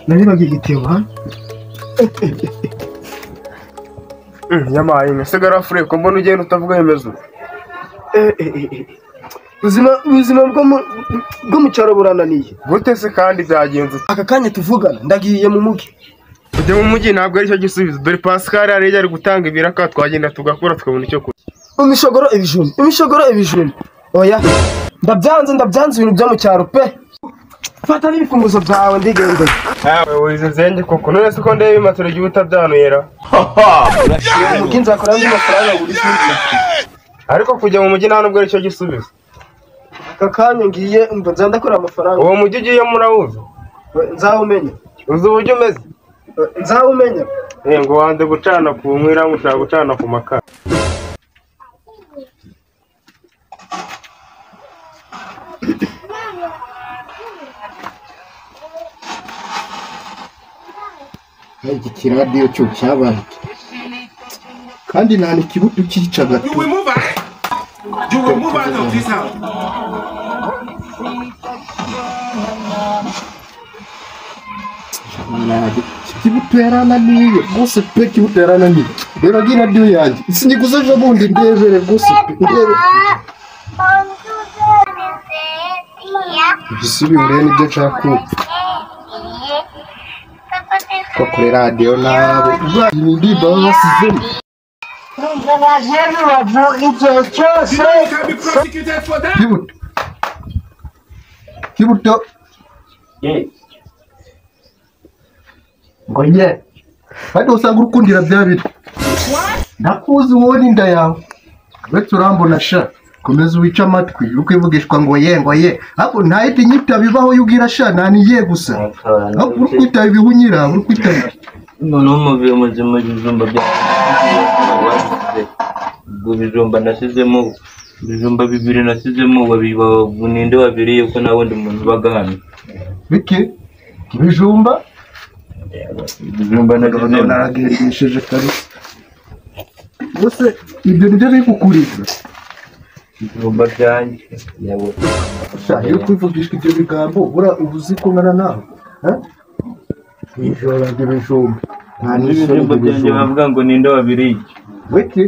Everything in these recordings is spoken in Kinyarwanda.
Naribagiye igitebo hano. Yamaye ese garafure ko mbona ugenda utavuga yemezo. Ubuzima bwo mu cyaro burananiye. Gute se kandi byagenze? Aka kanya tuvugana ndagiye mu mugi. Kujya mu mugi ntabwo ari cyo gisubizo. Dore Pascal ari yari gutanga ibiraka twagenda tugakora tukabona icyo kurya. Imishogoro ibijumba, imishogoro ibijumba. Oya, ndabyanze ibintu byo mu cyaro pe. Fata n'ibifunguzo byawe ndigendeye. Awe wize zenge koko none se ko ndebe imatoro gihe utabyanuyera. Umugi nzakora andi mafaranga buri munsi. Ariko kujya mu mugi nta nubwo ari cyo gisubizo. Aka kanya ngiye umva nzandakora amafaranga. Uwo mugi ugiye murawuzi? Nzawumenya. Uzi uburyo umeze? Nzawumenya. Ngo wanze gucana ku nkwira ushaka gucana ku makara. Iki kiradiyo cyo cyabaye kandi nta n'ikibuto cyica gato. You will move out. You will move out of this house. Kibuto yarananiye rwose pe, kibuto yarananiye. Rero ngi radiyo yanjye siniguze ejo bundi ndebere rwose pe, ndebere. Ibisubizo nibyo nshaka kumva. Kuri radiyo nabo ni basizemo. Kibuto Kibuto ngo ye kandi usanga urukundira bya biri ndakuzi wowe n'inda yawe uretse urambona sha komeza wica amatwi uri kwivugishwa ngo ye ngo ye ariko ntahita inyita bibaho iyo ubwira sha nta ni ye gusa ariko uri kwitaba ibihunyira uri kwitaba noneho umuvuye muzima ibijumba bya ubwo bijumba nasizemo ibijumba bibiri nasizemo ninde wabiriye ko nta wundi muntu ubaga hano bike ibijumba ibijumba nasizemo naragendesheje kabisa bose ibyo nibyo biri kukuriza ibijumba byanjye iyo kwivugishwa ibyo bigambo bura ubuzi ko ngana nawe ibijumba ibijumba nta n'ibijumba byanjye bavuga ngo ninde wabiriye weke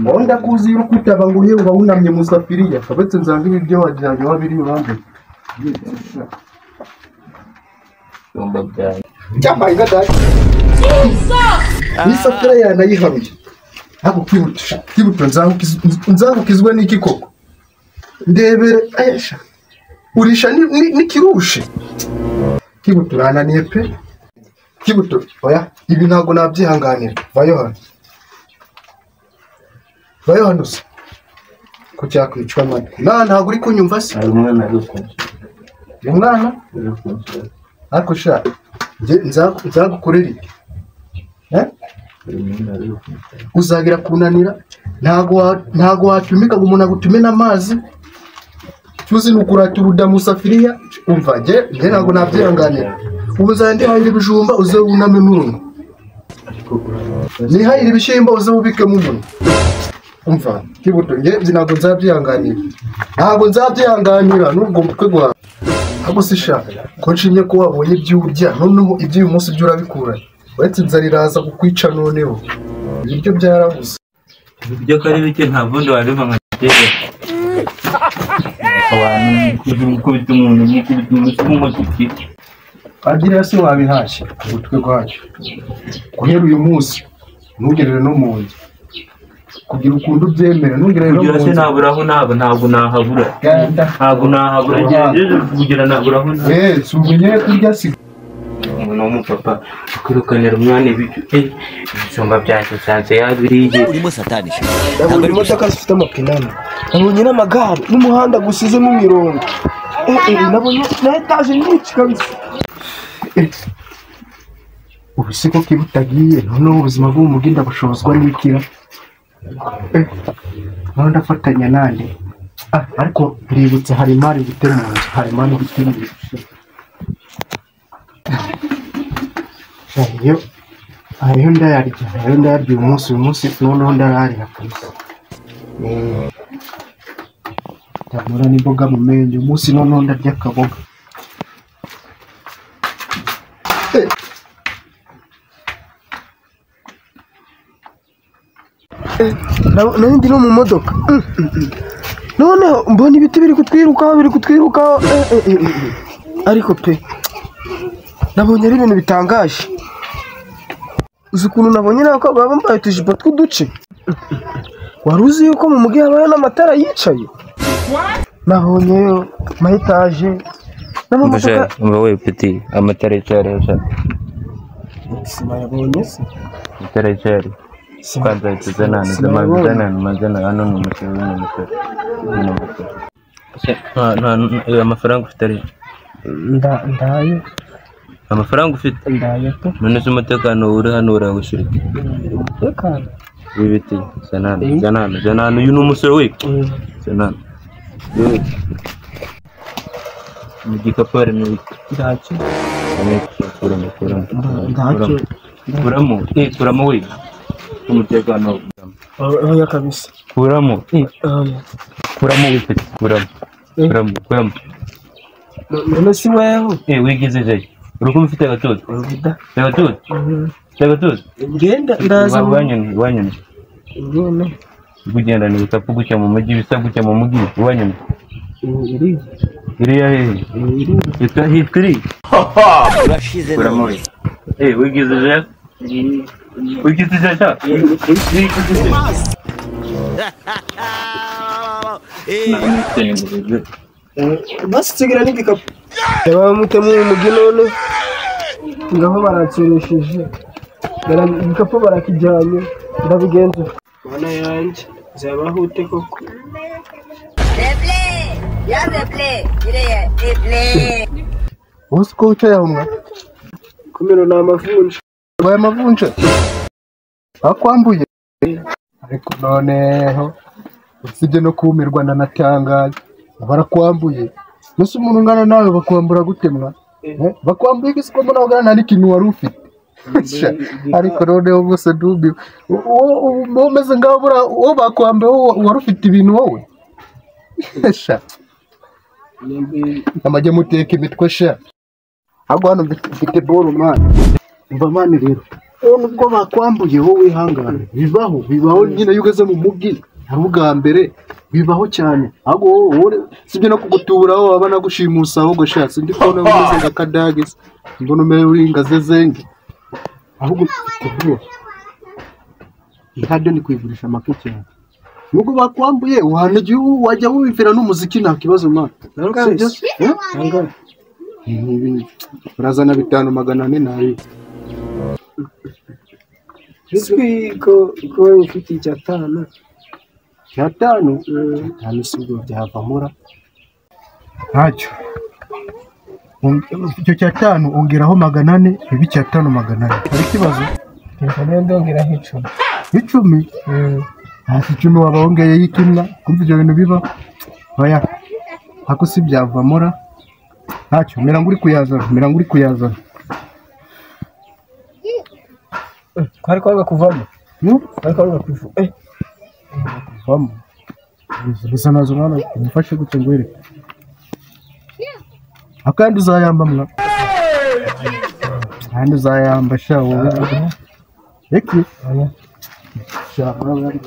wenda kuzi uri kwitaba ngo uye uba wunamye mu safiriya kabetse nzanga ibiryo wajyanye wabiriye urambe ibijumba byanjye cyambaye ngadari n'isafuriya yanayiharuye ntabwo kwihutisha kibuto nzangukizwe n'iki koko ndebere esha urisha n'ikirushe kibuto urananiye pe kibuto oya ibi ntabwo nabyihanganira vayo hano vayo hano se ko cyakwicwa amatwi ntabwo uri kunyumva se hari umwana ari kunsura umwana ariko sha nzagukorera iki uzagira kunanira ntago watumika ngo umuntu agutume n'amazi tuzi nukurata uruda mu safiriya umva nge ntago nabyihanganira ubu nzandihahira ibijumba uze wuname n'uruno nihahira ibishyimbo uze wubikemo umunwa umva kibuto nge ntago nzabyihanganira ntago nzabyihanganira n'ubwo mutwe gwawe ahubwo se sha ko nshimye ko wabonye ibyo urya noneho iby'uyu munsi byo urabikuranye uretse inzara iraza kukwica noneho ibiryo byarabuze ibyo ko ari bike nta bundi wabiva nka kera abantu gukubita umuntu gukubita umuntu agira se wabihashye umutwe gwacyo guhera uyu munsi ntugerere no mu nzu kugira ukuntu ubyemera ntugerere no mu nzu naburaho ntabwo nahabura ntabwo nahabura kugira naburaho si umenye kurya si umuntu w'umupapa akwirukanira umwana ibiryo ibijumba byanjye nsanze yabiriye urimo satani ndabonye imodoka zifite amapine ane nabonye n'amagare n'umuhanda gusizemo imirongo nabonye na etaje nyinshi kabisa ubu siko kibutagiye noneho ubuzima bw'umugi ndabushobozwa n'ikira noneho ndafatanya nande ariko ndibutse hari imari mfite mu nzu hari imari mfite mu nzu ayo ndayarya ayo ndayarya uyu munsi noneho ndararira kabisa ndabura n'imboga mu menyo uyu munsi noneho ndarya akaboga. Nari ndi no mu modoka. Noneho mbona ibiti biri kutwirukaho, Ariko pe nabonye ari ibintu bitangaje. Uzi ukuntu nabonye n'abakobwa bambaye utujipo tw'uduce. Wari uzi yuko mu mujyi habayo n'amatara yicaye? Nabonyeyo ama etaje n'amamodoka. Umva we peti, amatara yicaye. Sinayabonye se. Amatara yicaye. Kwanza tuzana mazana hano ni umusoro ni umusoro. Nta amafaranga ufite ari? Ndayo. Amafaranga ufite? Ndayo pe. None se umutekano uri hano urawushyura? Umutekano? Ibiti zana uyu ni umusoro we. Zana. Mu gikapu harimo ibiti. Ntacyo. Kuramo. Kuramo we. Umutekano. Oya kabisa. Kuramo. Kuramo we peti. Kuramo. None si wewe. Wigize je. Urukumva ufite agatuza? Agatuza? Agatuza? Ngenda ndaza. Wanyoni. Ngene. Kugenda ni ibikapu gutya mu mujyi bisa gutya mu mujyi wanyoni. Iri. Iriya hehe? Iri. Hitiri. Urashize. Kuramo. Wigize je. Wigize je ta. Wigize je. Basigira n'igikapu. Yaba mutemu mu mujyi none. Ngaho baranseresheje. Igikapu barakijyanye ndabigenza. Mana yanjye zabaho ute koko? Uzi ko wicaye aho mwa? Kumero ni amavunja. Wabaye amavunja? Bakwambuye? Ariko noneho usibye no kumirwa ndanatangaye. Barakwambuye. Mbese umuntu ungana nawe bakwambura gute mwa? Bakwambuye iki se ko mbona ungana nta n'ikintu wari ufite? Ariko noneho bose ndumiwe. Wowe umeze nkaho uwo bakwambuye wari ufite ibintu wowe? Amajye muteka imitwe sha. Ahubwo hano mfite boro mani. Umva mani rero. Nubwo bakwambuye wowe wihangane. Bibaho nyine iyo ugeze mu mujyi. Ari ubwa mbere bibaho cyane. Ahubwo wowe sibyo no kugutubura wowe waba nagushimusa ahubwo sha sindi kubona umeze nka kadage. Mbona umere uri ngazezenge. Ahubwo mfite boro. Ihade ni kuyigurisha make cyane. Nubwo bakwambuye uhana wajya wumvira n'umuziki nta kibazo mwana. Urazana 5,400 nabi. Bizwi ko ufite icyatanu. Icyatanu? Icyatanu si ubwo byavamura. Ntacyo. Icyo cyatanu ongeraho 400 bibe icyatanu 400. Hari ikibazo? Reka niyo ndongeraho 10. 10? Hasi 10 waba wongeye y'ikimwa kumva ibyo bintu biba. Oya. Ako si byavamura. Ntacyo, mera nguri kuyazana, Kwari kwanga kuvamo. Kwari kwanga kuvamo. Kuvamo. Bisa nazo mwana, umufashe gute ngwereke. Akandi uzayamba mwa. Akandi uzayamba sha wowe. Eki? Oya. Sha wowe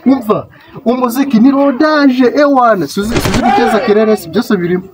umva umuziki ni rodaje ewana suzi guteza kirere si byose birimo.